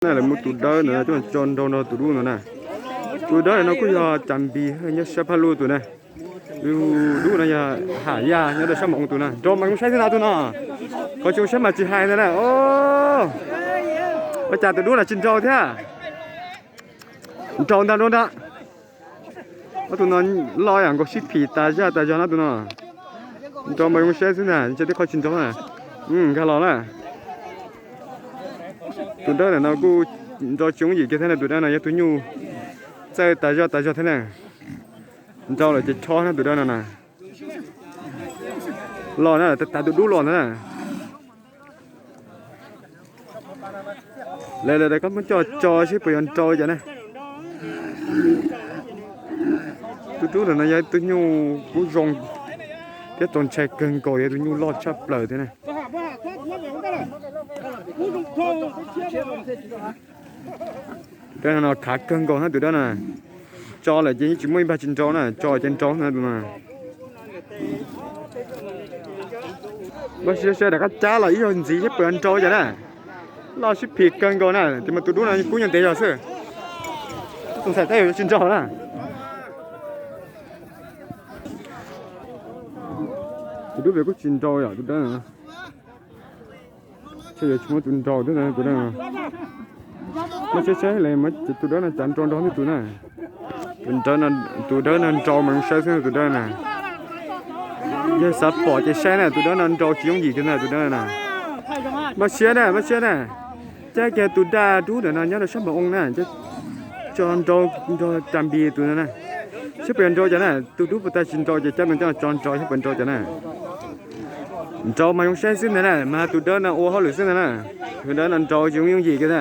Na lawv muab tus dawb ntawm no coj tso nrau nrog tus dub ntawm no. Tus dawb ntawm no kuj yog Cas Npis nyob sab Phaj Luj tus na. Tus dub no yog Ham Yaj nyob rau sab Moos tus na. Nrau mas zoo saib xwb ntag tus no. Qhov tsis zoo saib mas tsis hais ntag na. Ua cas tus dub no tsis nrau thiab? Nrau ntag dua ntag. Ob tug no loj yam nkaus sib phim tas zaj tas zog na tus no. Nrau mas zoo saib xwb ntag, ntshe tej qhov tsis nrau na. Nkag los na. Tus dawb ntawm no kuj nrau tsis yooj yim kiag thiab na, tus dawb no yog tus nyuj txawj tas zaj tas zog thiab na. Nrau lawm ces chob na tus dawb no na. Los na, tas tas tus dub los ntag na. Lawv lawv koj muab coj tso seb puas yuav nrau cas na. Tus dub ntawm no yog tus nyuj kub zoo thiab txaus ntshai kawg nkaus, yog tus nyuj loj tshaj plaws thiab na. Tus dawb no khav kawg nkaus na tus dawb no. Tso lawm ces yeej tsis muaj ib npag tsis nrau na, tso ces nrau na tus no. Npaj siab saib rov qab cab los ib zaug ntxiv seb puas yuav nrau cas na. Loj sib phim kawg nkaus na, tes mas tus dub no kub nyob ntev zog xwb. Txaus ntshai tab yuav tsis nrau na. Tus dub pem kuj tsis nrau yom tus dawb no. Ntshe yuav tsis muaj tus nrau thiab tus dawb no. Muab saib saib li mas tus dawb no cas nrau nrau tus na. Tus dawb no nrau mas zoo saib xwb tus dawb na. Yog xav pom ces saib na, tus dawb no nrau tsis yooj yim kiag ntag tus dawb na. Npaj siab na, npaj siab na. Cab kiag tus daj dub ntawm no nyob rau sab npam oo na, tso nrau nrog Cas Npis tus no na. Saib puas yuav nrau cas na, tus dub puas tag tsis nrau ces cab no coj tso nrau saib puas nrau cas na. Nrau mas zoo saib xwb ntag na, mas tus dawb no ua hauj lwm xwb ntag na. Tus dawb no nrau tsis yooj yim kiag na.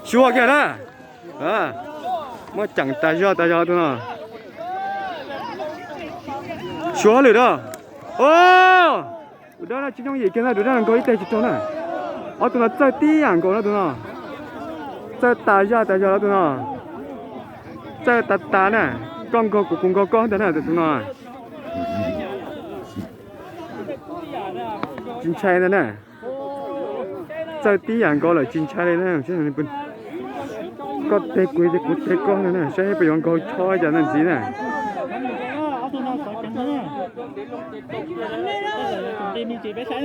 Xyuas kiag na. Muab ceem tas zog tas zog tus no. Xyuas hauj lwm da. Tus dawb no tsis yooj yim kiag na, tus dawb no nkaug ib teg tsis raug na. Ob tug no txawj tib yam nkaus na tus no. Txawj tas zaj tas zog na tus no. Txawj tas tas na. Koj nkaug kuv, kuv nkaug koj ntag na tus no. Tsis ntshai ntag na. Txawj tib yam nkaus lawm tsis ntshai li na. Koj teg kuv ces kuv teg koj ntag na, saib puas yuav nkaug chob cas na ntxiv na.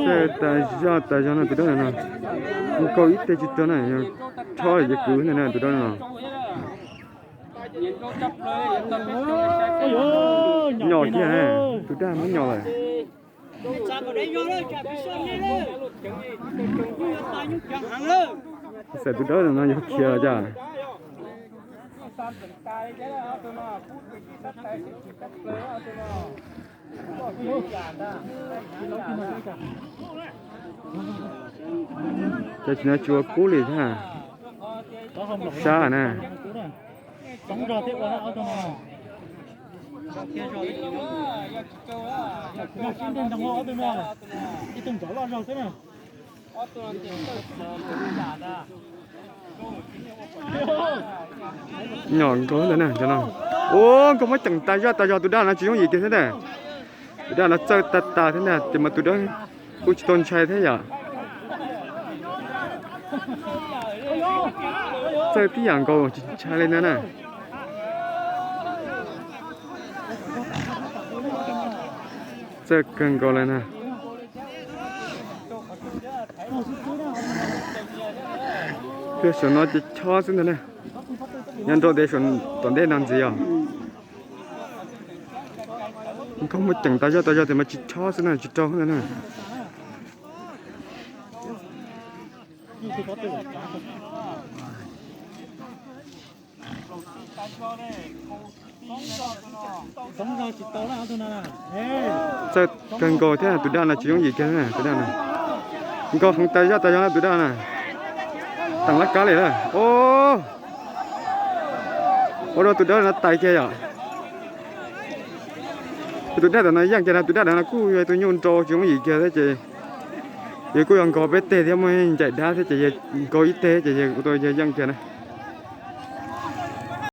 Txawj tas zog tas zog no tus dawb no. Nkaug ib teg tsis raug na, chob ces kwv ntag na tus dawb no. Nyom kiag, tus daj muab nyom lawm. Xav tus dawb no yog khiav los cas. Cas tsis no tsis ua kub li thiab. Sab na. Nyom nkaus ntawd na, cov no. Ua nkaus muab ceem tas zaj tas zog, tus daj no tsis yooj yim kiag thiab na. Tus daj no txawj tas tas thiab na, ces mas tus dawb kuj tsis tau ntshai thiab yom. Txawj tib yam nkaus tsis ntshai li ntag na. Txawj kawg nkaus li na. Saum no ces chob xwb ntag na. Nyob nraum ntej, tom ntej no ntxiv os. Koj muab ceem tas zog tas zog tias mas tsis chob xwb na, tsis raug na. Txawj kawg nkaus thiab, tus daj no tsis yooj yim kiag, tus daj no nkaus heev tas zog tas zog na, tus daj na. Teem laj kab li na. Ua rau tus daj no tais kiag yom. Tus daj ntawm no yeej kiag na, tus daj ntawm no kuj yog tus nyuj nrau tsis yooj yim kiag thiab ces yawg kuj yog nkaus peb teg thiab, muaj ncaim dab thiab ces yawg nkaus ib teg ces yawg ua tau yawg yeej kiag na.